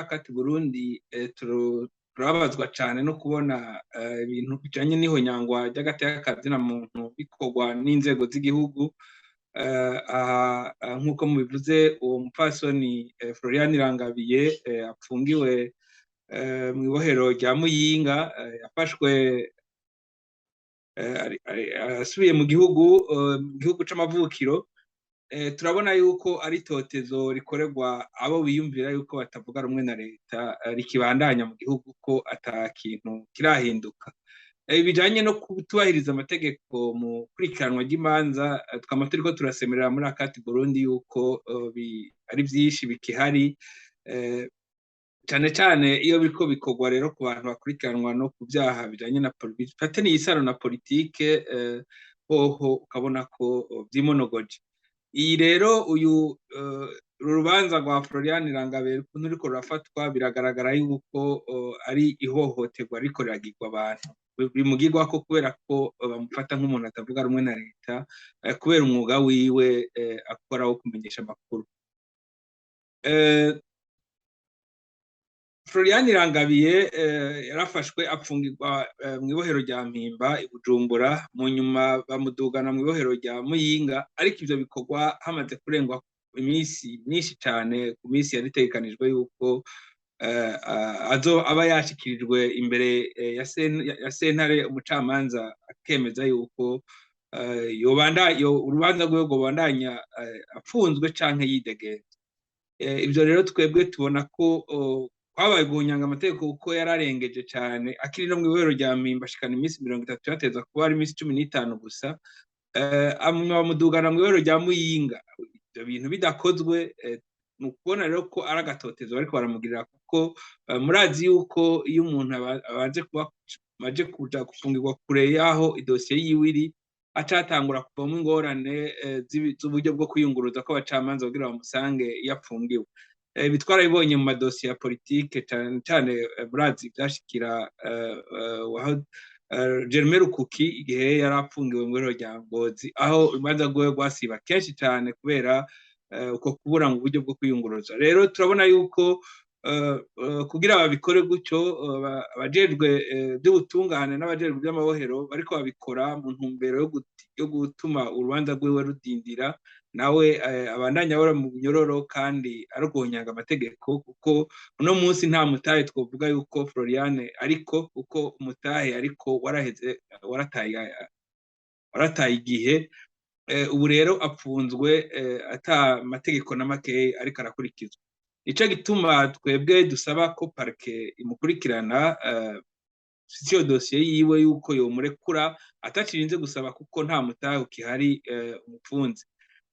Akati Burundi turababazwa cane no kubona ibintu bijanye n'ihonyangwa ry'agateka kazina muntu bikorwa n'inzego z'igihugu. Aha, nk'uko mubivuze, uwo mupfasoni Florian Irangabiye apfungiwe mw'ibohero rya Muyinga, yafashwe asubiye mu gihugu c'amavukiro. Turabona yuko ari itotezo rikorerwa abo biyumvira yuko batavuga rumwe na leta rikibandanya mu gihugu, ko ata kintu kirahinduka. Bijanye no kutubahiriza amategeko mu kurikiranwa ry'imanza, twama turiko turasemerera muri Akati Burundi yuko ari vyinshi bikihari, cane cane iyo biriko bikorwa rero ku bantu bakurikiranwa no ku vyaha bijanye na bifataniye isano na politike, hoho ukabona ko vyimonogoje. Iyi rero uyu uru rubanza rwa Florian Irangabiye, ukuntu ruriko rurafatwa, biragaragara yuko ari ihohoterwa riko riragirwa abantu bimugirwako kubera ko bamufata nk'umuntu atavuga rumwe na leta, kubera umwuga wiwe akora wo kumenyesha amakuru. Florian Irangabiye yarafashwe, apfungirwa mw'ibohero rya Mpimba i Bujumbura, mu nyuma bamudugana mw'ibohero rya Muyinga, ariko ivyo bikorwa hamaze kurengwa iminsi myinshi cane ku minsi yari itegekanijwe yuko azo aba yashikirijwe imbere ya sentare, umucamanza akemeza yuko yobanda urubanza rwiwe rwobandanya apfunzwe canke yidegemvya. Ivyo rero twebwe tubona ko kwabaye guhunyanga amategeko, kuko yararengeje cane akiri no mw'ibohero rya Mpimba, ashikana iminsi 30 yateza kuba ari iminsi 15 gusa, bamudugana mw'ibohero rya Muyinga ivyo bintu bidakozwe. Ni ukubona rero ko ari agatotezo bariko baramugirira, kuko murazi yuko iyo umuntu abanje kuba amaze kuja gufungirwa kure y'aho idosiye yiwe iri, aca atangura kuvamwo ingorane z'uburyo bwo kwiyunguruza kw'abacamanza kugira bamusange iyo apfungiwe. Ibi twarabibonye mu madosiye ya politike, cane cane murazi ivyashikira Germain Rukuki igihe yari apfungiwe mw'ibohero rya Ngozi, aho urubanza rwiwe rwasiba kenshi cane kubera uko kubura mu buryo bwo kwiyunguruza. Rero turabona yuko kugira babikore gutyo, abajejwe ivy'ubutungane n'abajejwe ivy'amabohero bariko babikora mu ntumbero yo gutuma urubanza rwiwe rudindira, nawe abandanye ahora mu bunyororo, kandi ari uguhonyanga amategeko, kuko uno munsi nta mutahe twovuga yuko Florian ariko, kuko umutahe ariko waraheze, warataye igihe. Ubu rero apfunzwe ata mategeko na makeyi ariko arakurikizwa. Nico gituma twebwe dusaba ko parquet imukurikirana iyo dosiye yiwe, yuko yomurekura atacirinze gusaba, kuko nta mutahe ukihari umupfunze.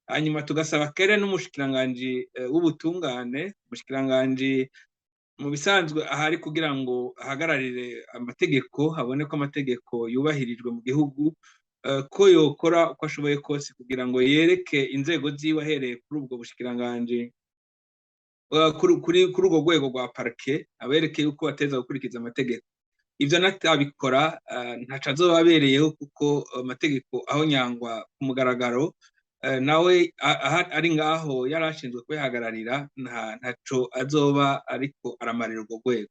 Hanyuma tugasaba kere n'umushikiranganji w'ubutungane, umushikiranganji mu bisanzwe ahari kugira ngo ahagararire amategeko, habone ko amategeko yubahirijwe mu gihugu, ko yokora uko ashoboye kose kugira ngo yereke inzego ziwe, ahereye kuri ubwo bushikiranganji, kuri urwo rwego rwa parquet, abereke yuko bateza gukurikiza amategeko. Ivyo natabikora ntaco azoba abereyeho, kuko amategeko aho nyangwa ku mugaragaro, nawe ari ngaho yari ashinzwe kubihagararira, ntaco azoba ariko aramarira urwo rwego.